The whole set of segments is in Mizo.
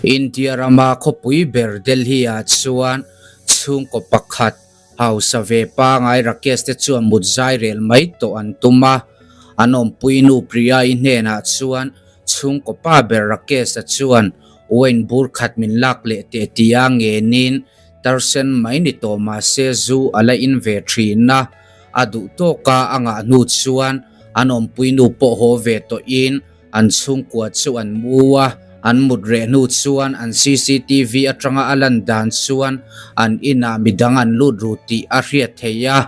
India rama khawpui ber Delhi-ah chuan chhungkaw pakhat hausa ve pangai Rakesh te chuan mut zai rel mai tawh an tum a. An awmpui nu Priya-i hnenah chuan chhungkaw pa ber Rakesh-a chuan wine bur khat min lak leh teh tia ngenin tarsen mai ni tawh mahse zu a la in ve thin a. A duh tawka a ngah hnu chuan an awmpui nu pawh haw ve tawhin An chhungkua chu an mu a, an mut reh hnu chuan an cctv atanga a lan dan chuan an inah midang an lut ru tih a hriat theih a,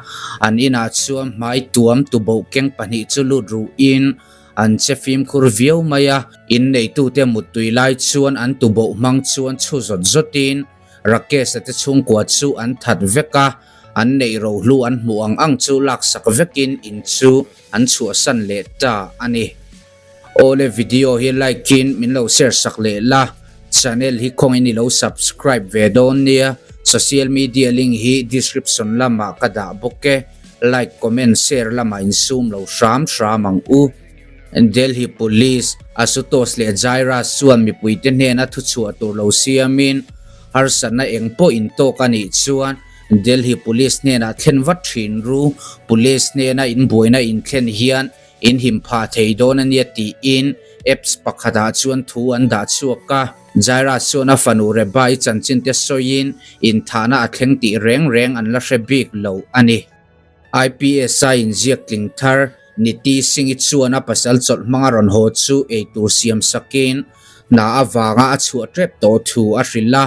an inah chuan hmai tuam tuboh keng pahnih chu lut ruhin an che fimkhur viau mai a, inneitute muttui lai chuan an tuboh hmang chuan chhu zawt zawtin Rakesh-a te chhungkua chu an that vek a, an neih rohlu an hmuh ang ang chu laksak vekin in chu an chhuahsan leh ta a ni. Awle video hi like in min lo share sak leh la, channel hi khawngin i lo subscribe ve dawn nia, social media link hi description lamah ka dah bawk e, like comment share lamah insum lo hram hram ang u. Delhi Police, Ashutosh leh Jairaj chuan mipuite hnena thuchhuah tur lo siamin harsatna eng pawh intawk a nih chuan Delhi Police hnenah thlen vat thin ru, Police hnena in buaina in thlen hian in him phah thei dawn a nia tiin apps pakhatah chuan thu an dah chhuak a. Jairaj chuan a fanu Rebai chanchin te sawiin inthahna a thleng tih reng reng an la hre bik lo a ni. IPS a inziak tling thar Niti Singh-i chuan a pasal chawlh hmanga rawn haw chu eitur siam sakin hna avanga a chhuah tep tawh thu a hrilh a,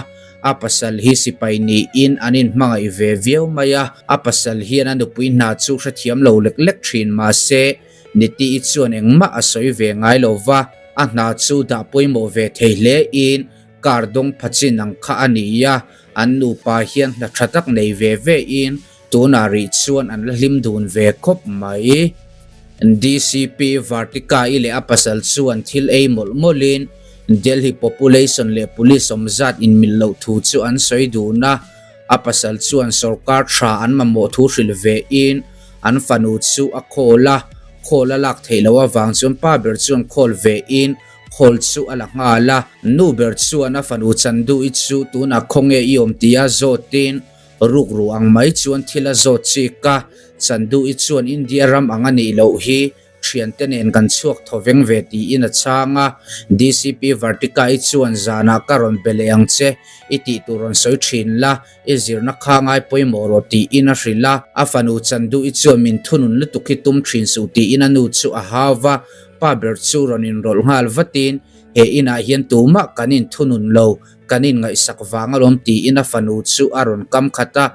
a pasal hi sipai niin an inhmangaih ve viau mai a, a pasal hian a nupui hna chu hrethiam lo lek lek thin mahse Niti-i chuan engmah a sawi ve ngai lo va, a hna chu dah pawimawh ve thei hle in kar dawng pha chin ang kha a ni a, an nupa hian hna tha tak nei ve ve in Tunah rih chuan an la hlim dun ve khawp mai. DCP Vartika-i leh a pasal chuan thil ei mawlh mawlhin Delhi population leh police awm zat inmil loh thu chu an sawi dun a, a pasal chuan sorkar tha an mamawh thu hrilh vein an fanu chu a call a, call a lak theih loh avang chuan pa ber chuan call vein call chu a la nghal a, nu ber chuan a fanu Chandu-i chu tunah khawnge i awm tia zawtin Rukru ang mai chuan thil a zawt chik a, Chandu-i chuan India ram ang a nih loh hi thiante nen kan chhuak thaw veng ve tiin a chhang a, DCP Vartika-i chuan zanah ka rawn be leh ang che, i tih tur rawn sawi thin la, i zirna kha ngai pawimawh rawh tiin a hrilh a, a fanu Chandu-i chuan min thunun lutuk hi tum thin suh tiin a nu chu a hau va, pa ber chu rawn inrawlh nghal vatin he inah hian tumah kan inthunun lo, Kan inngaihsak vang alawm tiin a fanu chu a rawn kam khat a,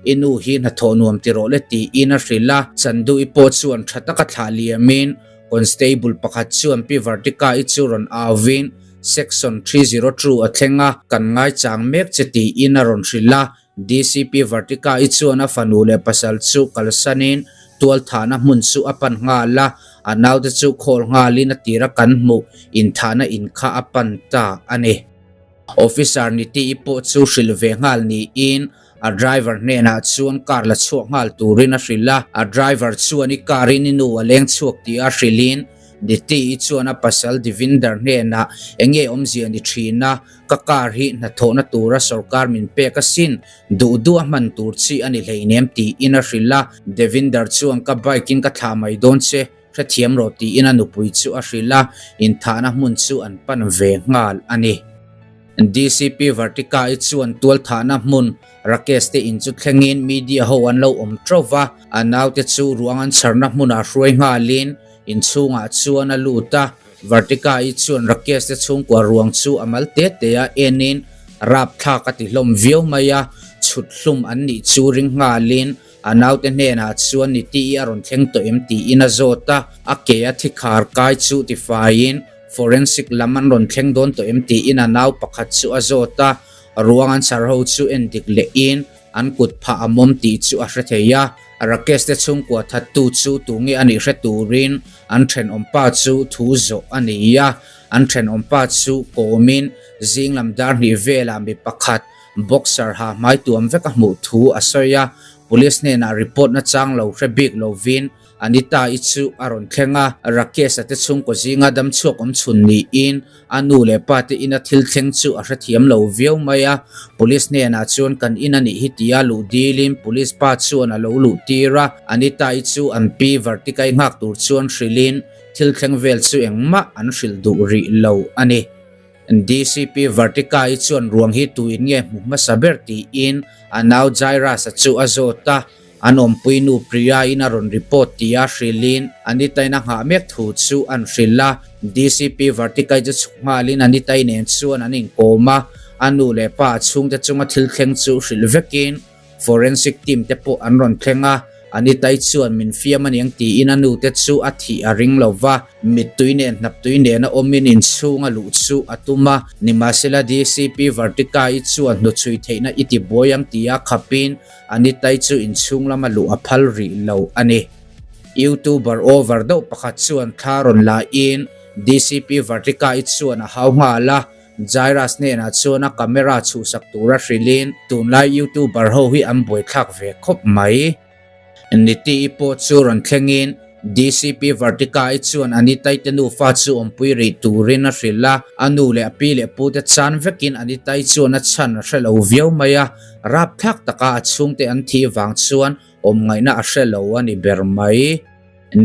I nu hi hnathawh nuam ti rawh le tiin a hrilh a. Chanduhi pawh chuan tha taka thlah liamin Constable pakhat chuan Pi Vartika-i chu rawn auvin Section 302 a thleng a, kan ngaichang mek che tiin a rawn hrilh a. DCP Vartika-i chuan a fanu leh pasal chu kalsanin tualthahna hmun chu a pan nghal a, a naute chu khawl nghalin a tira kan hmuh inthahna in kha a pan ta a ni. Officer Niti-i pawh chu hrilh ve nghal niin a driver hnenah chuan car la chhuak nghal turin a hrilh a, a driver chuan i car in i nu a leng chhuak tih a hrilhin Niti-i chuan a pasal Devinder hnenah enge awmzia ni thin a, ka car hi hnathawhna tura sorkar min pek asin, duh duh a hman tur chi a ni hleinem tiin a hrilh a, Devinder chuan ka bike in ka thlah mai dawn che, Hrethiam rawh tiin a nupui chu a hrilh a, inthahna hmun chu an pan ve nghal a ni. DCP Vartika-i chuan tualthahna hmun Rakesh te in chu thlengin media ho an lo awm teuh va, a naute chu ruang an chharna hmunah hruai nghalin inchhungah chuan a lut a. Vartika-i chuan Rakesh te chhungkua ruang chu a mal te te a enin rapthlak a ti hlawm viau mai a, chhut hlum an nih chu ring nghalin A naute hnenah chuan Niti-i a rawn thleng tawh em tiin a zawt a, a ke a thi khar kai chu tifaiin forensic lam an rawn thleng dawn tawh em tiin a nau pakhat chu a zawt a, ruang an chhar ho chu en dik lehin an kut phah a mawm tih chu a hre thei a, Rakesh te chhungkua thattu chu tunge a nih hre turin an thenawmpa chu thu zawh a ni a, an thenawmpa chu kawmin zing lam dar hnih velah mi pakhat Boxer ha hmai tuam vek a hmuh thu a sawi a, Police hnenah report nachang lo hre bik lovin Anita-i chu a rawn thleng a, Rakesh-a te chhungkaw zinga damchhuak awm chhun niin a nu leh pa te ina thil thleng chu a hrethiam lo viau mai a. Police hnenah chuan kan in a nih hi tia luh dilin police pa chuan a lo luh tir a, Anita-i chu an pi Vartika-i nghak tur chuan hrilhin thil thleng vel chu engmah an hrilh duh rih lo a ni. DCP Vartika-i chuan ruang hi tuin nge hmu hmasa ber tiin a nau Jairus-a chu a zawt a, an awmpui nu Priya-in a rawn report tia hrilhin Anita-in a nghah mek thu chu an hrilh a. DCP Vartika-i chu chhuk nghalin Anita-i nen chuan an inkawm a, a nu leh pa a chhungte chunga thil thleng chu hrilh vekin Forensic team te pawh an rawn thleng a, Anitai chuan min fiam aniang tiin a nu te chu a thih a ring lo va, mittui nen hnaptui nena awmin inchhung a luh chu a tum a, nimahsela DCP Vartika-i chuan hnuchhui theihna i ti buai ang tia khapin Anitai chu inchhung lama luh a phal rih lo a ni. Youtuber over deuh pakhat chuan thla rawn lain DCP Vartika-i chuan a hau nghal a, Jairus hnenah chuan a camera chhuhsak tura hrilhin tunlai youtuber ho hi an buaithlak ve khawp mai. Niti-i pawh chu rawn thlengin DCP Vartika-i chuan Anitai te nufa chu awmpui rih turin a hrilh a, a nu leh a pi leh pute chan vekin Anitai chuan a chhan a hre lo viau mai a, rapthlak taka a chhungte an thih vang chuan awm ngaihna a hre lo a ni ber mai.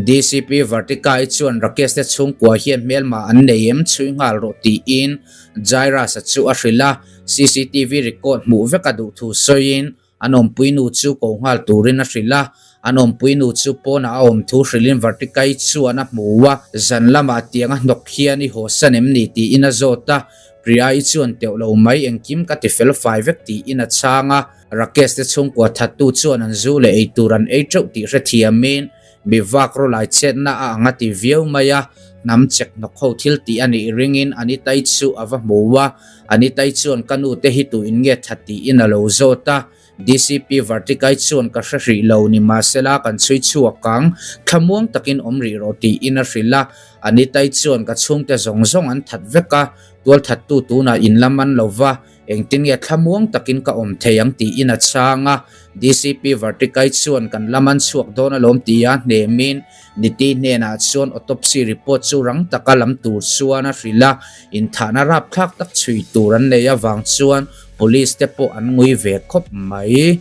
DCP Vartika-i chuan Rakesh te chhungkua hian hmelma an nei em chhui nghal rawh tiin Jairus-a chu a hrilh a, CCTV record hmuh vek a duh thu sawiin an awmpui nu chu ko nghal turin a hrilh a, an awmpui nu chu pawnah a awm thu hrilhin Vartika-i chuan a hmu a, zan lamah tiang a hnawk hian i haw san em ni tiin a zawt a, Priya-i chuan teuh lo mai engkim ka ti fel fai vek tiin a chhang a. Rakesh te chhungkua thattu chuan an zu leh ei tur an ei teuh tih hrethiamin mi vak rawlai chetna a ang a ti viau mai a, hnam chek hnawk ho thil tih a nih ringin Anitai chu a va hmu a, Anitai chuan ka nu te hi tu in nge that tiin a lo zawt a, DCP Vartikai chuan ka hre hrih lo nimahsela kan chhui chhuak ang, thlamuang takin awm rih rawh tiin a hrilh a, Anitai chuan ka chhungte zawng zawng an that vek a, tualthattu tunah in la man lo va, Engtin nge thlamuang takin ka awm thei ang tiin a chhang a, DCP Vartikai chuan kan lam an chhuak dawn alawm tia hnemin Niti hnenah chuan autopsy report chu rang taka lam tur chuan a hrilh a, inthahna rapthlak tak chhui tur an nei avang chuan police te pawh an ngui ve khawp mai.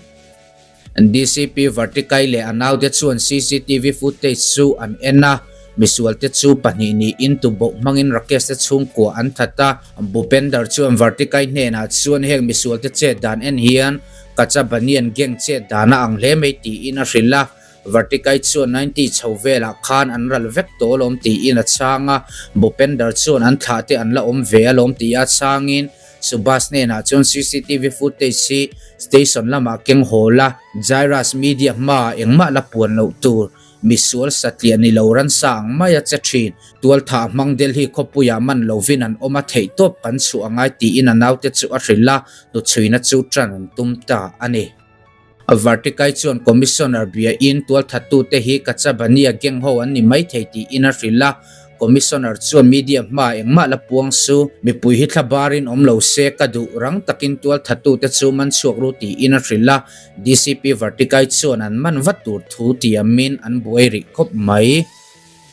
DCP Vartikai leh a naute chuan CCTV footage chu an en a, misualte chu pahnih niin tuboh hmangin Rakesh te chhungkua an that a. Bhupender chuan Vartikai hnenah chuan heng misualte chet dan en hian Kacha Banian gang chet dan a ang hle mai tiin a hrilh a. Vartikai chuan 90 chho velah khan an ral vek tawh alawm tiin a chhang a, Bhupender chuan an thlah te an la awm ve alawm tia chhangin Subhas hnenah chuan CCTV footage hi station lamah keng hawl a, Jairus media hmaah engmah la puan loh tur, misual satliah ni lo ransa ang mai a che thin. Tualthah hmang Delhi khawpuiah man lovin an awm a theihtawp kan chhuah a ngai tiin a naute chu a hrilh a, hnuchhuina chu tan an tum ta a ni. Vartikai chuan Commissioner biain tualthattute hi Kachabania gang ho an ni maithei tiin a hrilh a, Commissioner chuan media hmaah engmah la puang su, mipui hi thla barin awm lo se ka duh, rang takin tualthattute chu man chhuak ru tiin a hrilh a, DCP Vartikai chuan an man vat tur thu tiamin an buai rih khawp mai.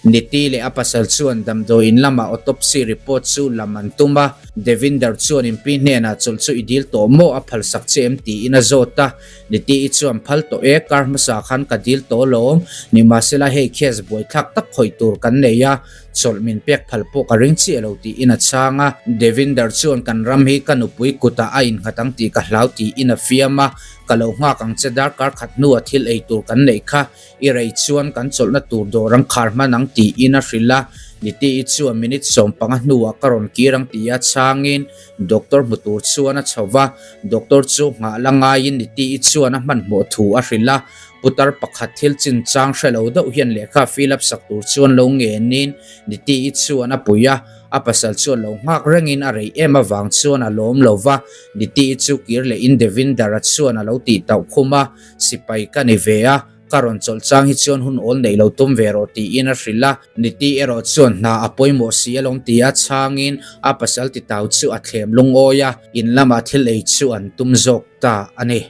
Niti leh a pasal chuan damdawi in lamah autopsy report chu lam an tum a, Devinder chuan inpi hnenah chawlh chu i dil tawh maw a phalsak che em tiin a zawt a, Niti-i chuan phal tawh e, kar hmasa khan ka dil tawh alawm, nimahsela hei case buaithlak tak khawih tur kan nei a, chawlh min pek phal pawh ka ring chiah lo tiin a chhang a, Devinder chuan kan ram hi ka nupui kutah a innghat ang tih ka hlau tiin a fiam a, ka lo nghak ang che darkar khat hnua thil ei tur kan neih kha I rei chuan kan chawlhna tur dawr ang khar hman ang tiin a hrilh a, Niti-i chuan minute 15 hnuah ka rawn kir ang tia chhangin doctor hmu tur chuan a chho va, doctor chu nghah la ngaiin Niti-i chuan a hmanhmawh thu a hrilh a, putar pakhat thil chinchang hre lo deuh hian lehkha fill up sak tur chuan lo ngenin Niti-i chuan a pui a, a pasal chuan lo nghak rengin a rei em avang chuan a lawm lo va, Niti-i chu kir lehin Devinder-a chuan a lo tih tauh khum a. Sipai ka ni ve a, ka rawn chawlh chang hi chuan hun awl neih lo tum ve rawh tiin a hrilh a, Niti erawh chuan hna a pawimawh si alawm tia chhangin a pasal titau chu a thlem lungawi a, in lama thil ei chu an tum zawk ta a ni.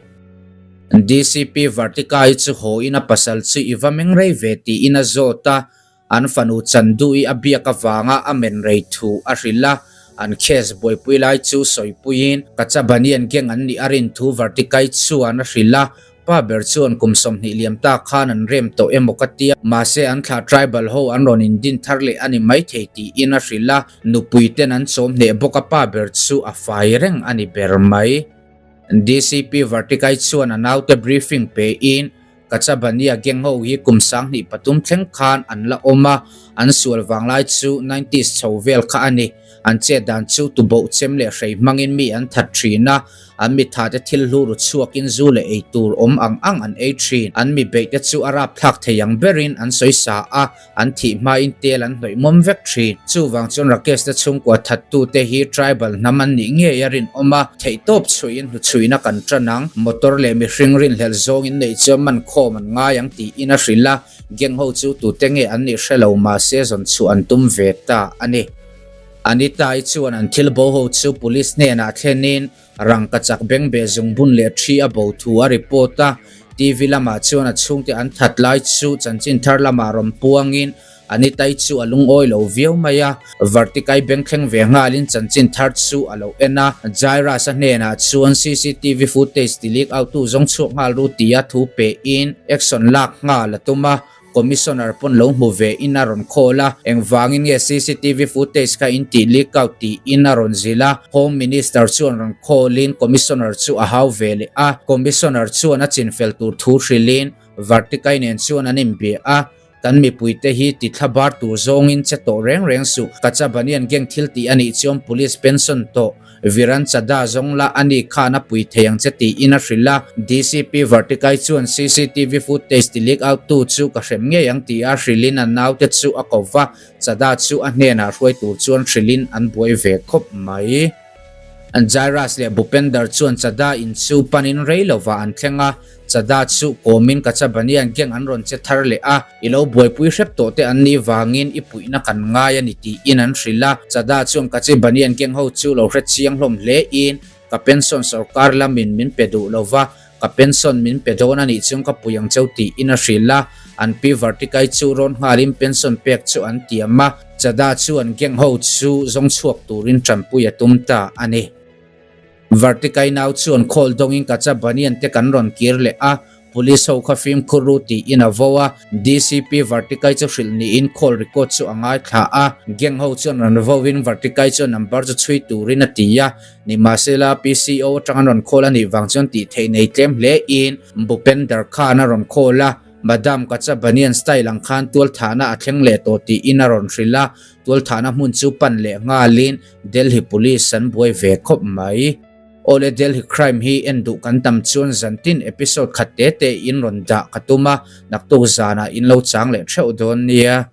DCP Vartika-i chu haw in a pasal chu i va meng rei ve tiin a zawt a, an fanu Chandu-i a biak avanga a men rei thu a hrilh a, an case buaipui lai chu sawipuiin Kachabanian gang an nih a rin thu Vartika-i chuan a hrilh a, Pa ber chuan kum 20 liam ta khan an rem tawh emaw ka tia, mahse an thlah tribal ho an rawn indin thar leh a ni maithei tiin a hrilh a, nupui ten an chawm hneh bawk a pa ber chu a fai reng a ni ber mai. DCP Vartikai chuan a naute briefing pe in Kachabania gang ho hi kum 23 thleng khan an la awm a, an sual vanglai chu nineties chho vel kha a ni. An chet dan chu tuboh chem leh hrei hmangin mi an that thin a, an mitha te thil hlu ru chhuakin zu leh ei tur awm ang ang an ei thin. An mi beih te chu a rapthlak thei ang berin an sawi sa a, an thih hmain tel an hnawih mawm vek thin. Chuvang chuan Rakesh te chhungkua thattu te hi tribal hnam an nih ngei a rinawm a, theihtawp chhuihin hnuchhuihna kan tan ang. Motor leh mihring rinhlelh zawngin neih chuan man khawm an ngai ang tiin a hrilh a, gang ho chu tute nge an nih hre lo mahse zawn chhuah an tum ve ta a ni. Anita-i chuan an thil bo ho chu police hnenah thlenin rangkachak bengbeh zungbun leh thi a bo thu a report a. TV lamah chuan a chhungte an that lai chu chanchin thar lamah rawn puangin Anita-i chu a lungawi lo viau mai a. Vartikai bengthleng ve nghalin chanchin thar chu a lo en a. Jairus-a hnenah chuan cctv footage ti leak out tu zawng chhuak nghal ru tia thu pehin action lak nghal a tum a. Commissioner pawn lo hmu ve in a rawn call a, engvangin nge cctv footage kha in tih leak out tiin a rawn zilh a, Home Minister chuan rawn call in Commissioner chu a hau ve leh a, Commissioner chuan a chinfel tur thu hrilhin Vartikai nen chuan an inbia a, kan mipuite hi ti thla bar tur zawngin che tawh reng reng suh, Kachabanian gang thil tih a nih chuan Police pension tawh Viran Chadha zawng la a ni khan a pui thei ang che tiin a hrilh a. DCP Vartikai chuan cctv footage ti leak out tu chu ka hrem ngei ang tia hrilhin a naute chu a ko va, Chadha chu a hnenah hruai tur chuan hrilhin an buai ve khawp mai. Jairus leh Bhupender chuan Chadha in chu panin rei lovah an thleng a, Chadha chu kawmin Kachabanian gang an rawn che thar leh a, I lo buaipui hrep tawh te an nih vangin i puihna kan ngai a ni tiin an hrilh a. Chadha chuan Kachabanian gang ho chu lo hre chiang hlawm hle in, Ka pension sorkar lamin min pe duh lo va, ka pension min pe dawn a nih chuan ka pui ang cheu tiin a hrilh a. An pi Vartikai chu rawn nghalin pension pek chu an tiam a, Chadha chuan gang ho chu zawng chhuak turin tanpui a tum ta a ni. Vartikai nau chuan khawl dawngin Kacha Banian te kan rawn kir leh a, Police ho kha fimkhur ru tiin a vo a, DCP Vartikai chu hrilh niin call record chu a ngaithla a, gang ho chuan rawn vo in Vartikai chuan number chu chhui turin a ti a, nimahsela PCO atang an rawn call a nih vang chuan tih theih nei tlem hle in Bhupender Khan a rawn call a, Madam Kacha Banian style ang khan tualthahna a thleng leh tawh tiin a rawn hrilh a, tualthahna hmun chu pan leh nghalin Delhi Police an buai ve khawp mai. Awle Delhi Crime hi en duh kan tam chuan zantin episode khat te te in rawn dah ka tum a, naktuk zanah in lo chang leh theuh dawn nia.